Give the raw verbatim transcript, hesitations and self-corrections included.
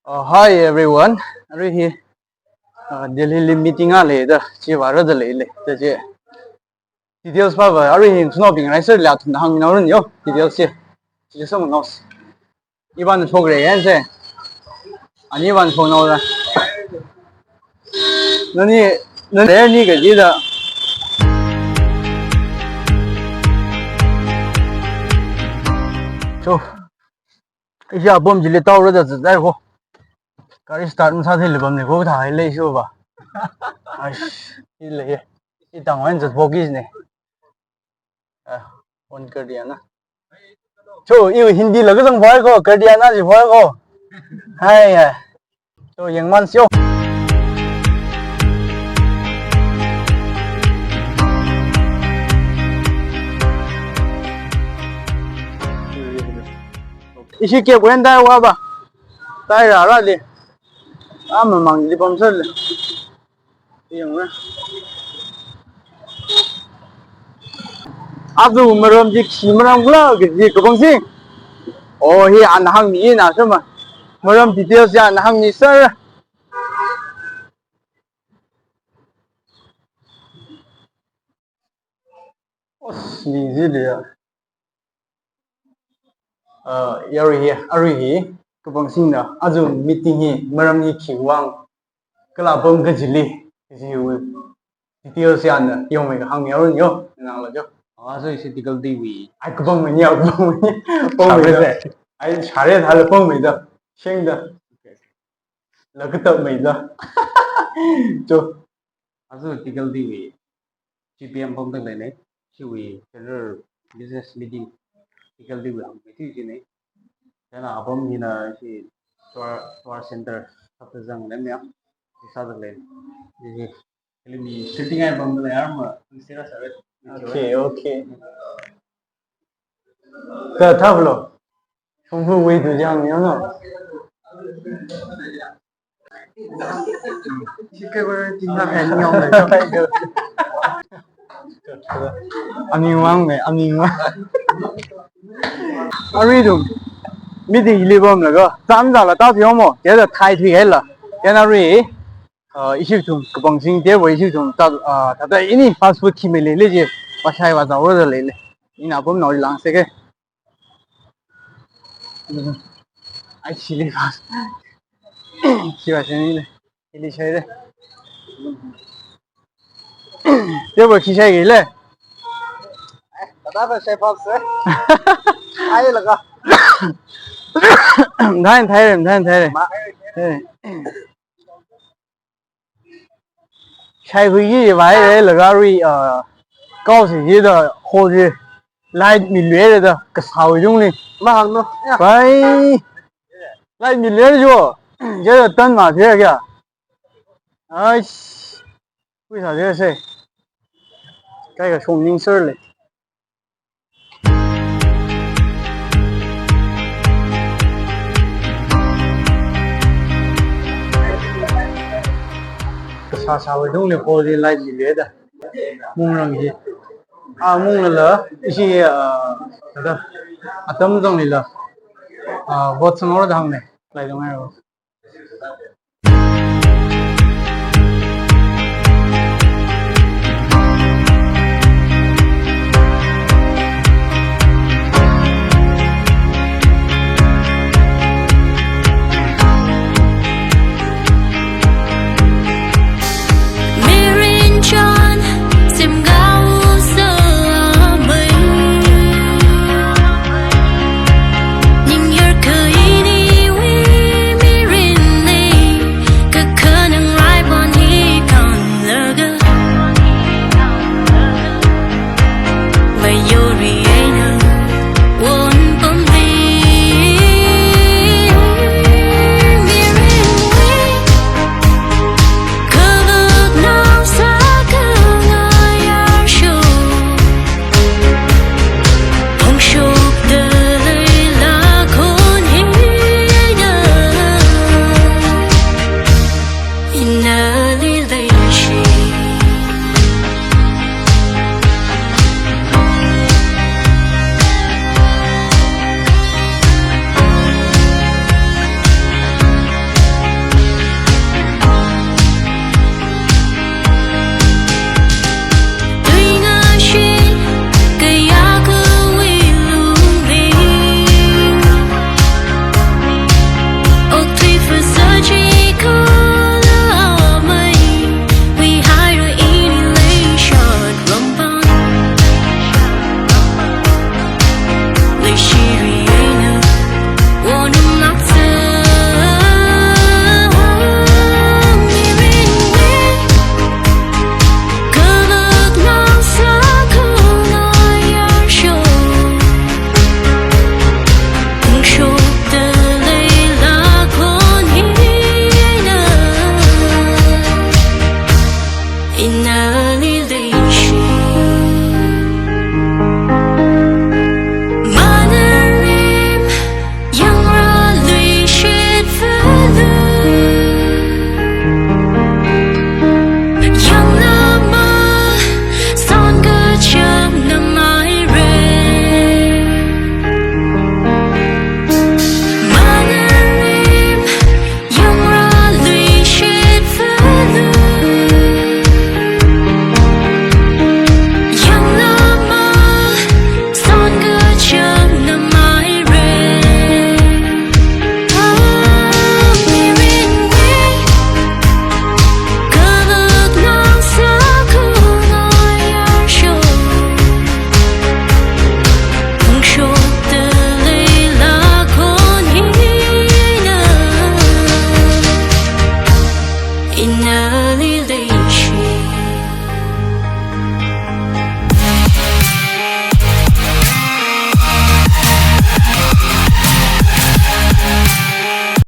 Uh, hi everyone. Arui hi, uh, Delhi li meeting a leida, chi vāra da leile. Da chi details pa va, arui hi snow bing rai sir la thum hāng nao run yo. Details chi. Chi sum nos. Ivan shok re yan se. Ani ivan shok nao la. Nani, nani re ni ka ji da. So, ishi apam chili tau ra da zai ko. Gari start masāthei le pam ni ko tha hai le shu ba. Aish, ile ye. Itang wan zat bogis ne. Ah, on kar diya na. So, iu Hindi la kazang bhai ko, kar diya na ji bhai ko. Hai, hai. So, yangman syo. Ishi kep wen dai wa ba. Dai ra ra le. A mamang li pam sir le. Yangra. Azu maram ji khi maram khala kaji kapang sing. Oh, hi ana hāng ni na sir ma. Maram details ya ana hāng ni sir. Os, ni ji le ya. Uh, yarui hi, arui hi, kapang singna, azu meeting hi, maram hi khiwui vang, kala pam kajili, kaji wu, details ya na, yong mai ka hāng yarun yo, nang la jo. Ah, so ishi tigal di wi. Ai, kapang mai ni, kapang mai ni, pang mai da. Ai, share tha la pang mai da, sheng da. La katap mai da. Jo. Azu tigal di wi. G P M pam tak le ne, chiwui general business meeting, tigal di wi ang meeting ji ne. China apam hina chi tour, tour center, sāda zang le mya, sāda le. Ji, ji. Kali mi shooting ai pam le arma, sira sare. Okay, okay. Ka thap lo. Shongfa wui tu jang yong no. Ani wang me, ani wang. Arui tu meeting li pam laga, tam za la ta thiong mo, kya da thai thui hai la. Kya na arui, uh, ishi thum, kapang sing te bo ishi thum, ta, uh, ta ta ini fast food khi me le le ji, pa shai wa za wo da le le. Ina pam nao lang se ke. Ai, chili fast. Khi wa se ni le. Chili shai le. Te bo khi shai ki le. Tata ta shai fast se. Ai laga. Thai, thai re, thai, thai re. Ma. Thai re. Shai khui ki vai re laga arui, uh, kau si ji da ho ji light mi lue re da kasā wui dung ni. Ma hāng no. Ya. Vai. Light mi lue jo. Je da tan ma the kya. Ai. Kui sa je se. Kai ka shong ning sir le. Kasā sāwui dung le poli light li le da. Mung rang hi. A mung la la, ishi, ah, da. Atam zang li la. Ah, vote sang or da hāng ne. Lai dung ai ro.